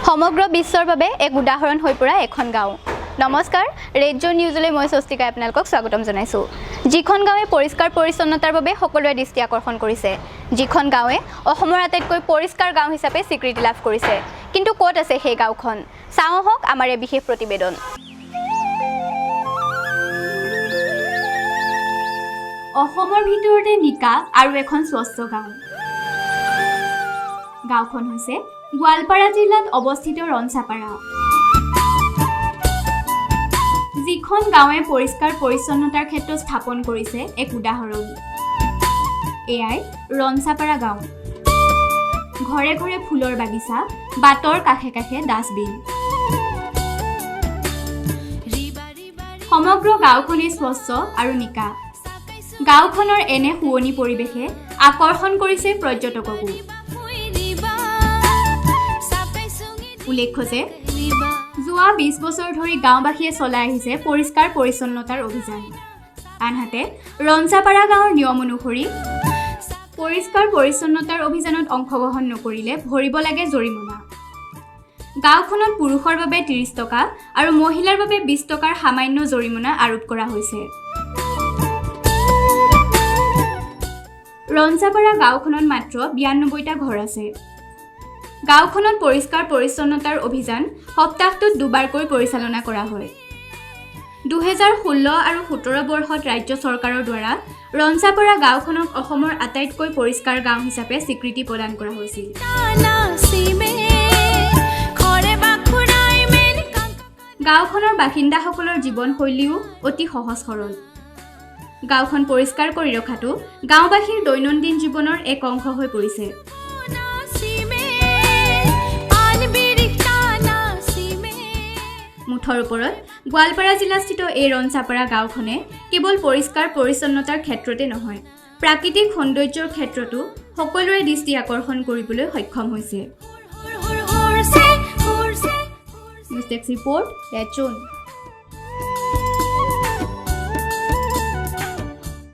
সমগ্ৰ বিশ্বৰ বাবে এক উদাহৰণ হৈ পৰা এখন গাঁও। নমস্কাৰ, ৰেড জ'ন নিউজলৈ মই স্বস্তিকাই আপোনালোকক স্বাগতম জনাইছোঁ। যিখন গাঁৱে পৰিষ্কাৰ পৰিচ্ছন্নতাৰ বাবে সকলোৰে দৃষ্টি আকৰ্ষণ কৰিছে, যিখন গাঁৱে অসমৰ আটাইতকৈ পৰিষ্কাৰ গাঁও হিচাপে স্বীকৃতি লাভ কৰিছে, কিন্তু ক'ত আছে সেই গাঁওখন? চাওঁ আহক আমাৰ এই বিশেষ প্ৰতিবেদন। অসমৰ ভিতৰতে নিকা আৰু এখন স্বচ্ছ গাঁও। গাঁওখন হৈছে গোৱালপাৰা জিলাত অৱস্থিত ৰঞ্চাপাৰা। যিখন গাঁৱে পৰিষ্কাৰ পৰিচ্ছন্নতাৰ ক্ষেত্ৰত স্থাপন কৰিছে এক উদাহৰণ, এয়াই ৰঞ্চাপাৰা গাঁও। ঘৰে ঘৰে ফুলৰ বাগিচা, বাটৰ কাষে কাষে ডাষ্টবিন। সমগ্ৰ গাঁওখনেই স্বচ্ছ আৰু নিকা। গাঁওখনৰ এনে শুৱনি পৰিৱেশে আকৰ্ষণ কৰিছে পৰ্যটককো। উল্লেখ্য যে যোৱা 20 বছৰ ধৰি গাঁওবাসীয়ে চলাই আহিছে পৰিষ্কাৰ পৰিচ্ছন্নতাৰ অভিযান। আনহাতে ৰঞ্চাপাৰা গাঁৱৰ নিয়ম অনুসৰি পৰিষ্কাৰ পৰিচ্ছন্নতাৰ অভিযানত অংশগ্ৰহণ নকৰিলে ভৰিব লাগে জৰিমনা। গাঁওখনত পুৰুষৰ বাবে 30 টকা আৰু মহিলাৰ বাবে 20 টকাৰ সামান্য জৰিমনা আৰোপ কৰা হৈছে। ৰঞ্চাপাৰা গাঁওখনত মাত্ৰ 92টা ঘৰ আছে। গাঁওখনত পৰিষ্কাৰ পৰিচ্ছন্নতাৰ অভিযান সপ্তাহটোত দুবাৰকৈ পৰিচালনা কৰা হয়। 2016 আৰু 17 বৰ্ষত ৰাজ্য চৰকাৰৰ দ্বাৰা ৰঞ্চাপাৰা গাঁওখনক অসমৰ আটাইতকৈ পৰিষ্কাৰ গাঁও হিচাপে স্বীকৃতি প্ৰদান কৰা হৈছিল। গাঁওখনৰ বাসিন্দাসকলৰ জীৱনশৈলীও অতি সহজ সৰল। গাঁওখন পৰিষ্কাৰ কৰি ৰখাটো গাঁওবাসীৰ দৈনন্দিন জীৱনৰ এক অংশ হৈ পৰিছে। মুঠৰ ওপৰত গোৱালপাৰা জিলাস্থিত এই ৰঞ্চাপাৰা গাঁওখনে কেৱল পৰিষ্কাৰ পৰিচ্ছন্নতাৰ ক্ষেত্ৰতে নহয়, প্ৰাকৃতিক সৌন্দৰ্যৰ ক্ষেত্ৰতো সকলোৰে দৃষ্টি আকৰ্ষণ কৰিবলৈ সক্ষম হৈছে। News desk report, Red Zone.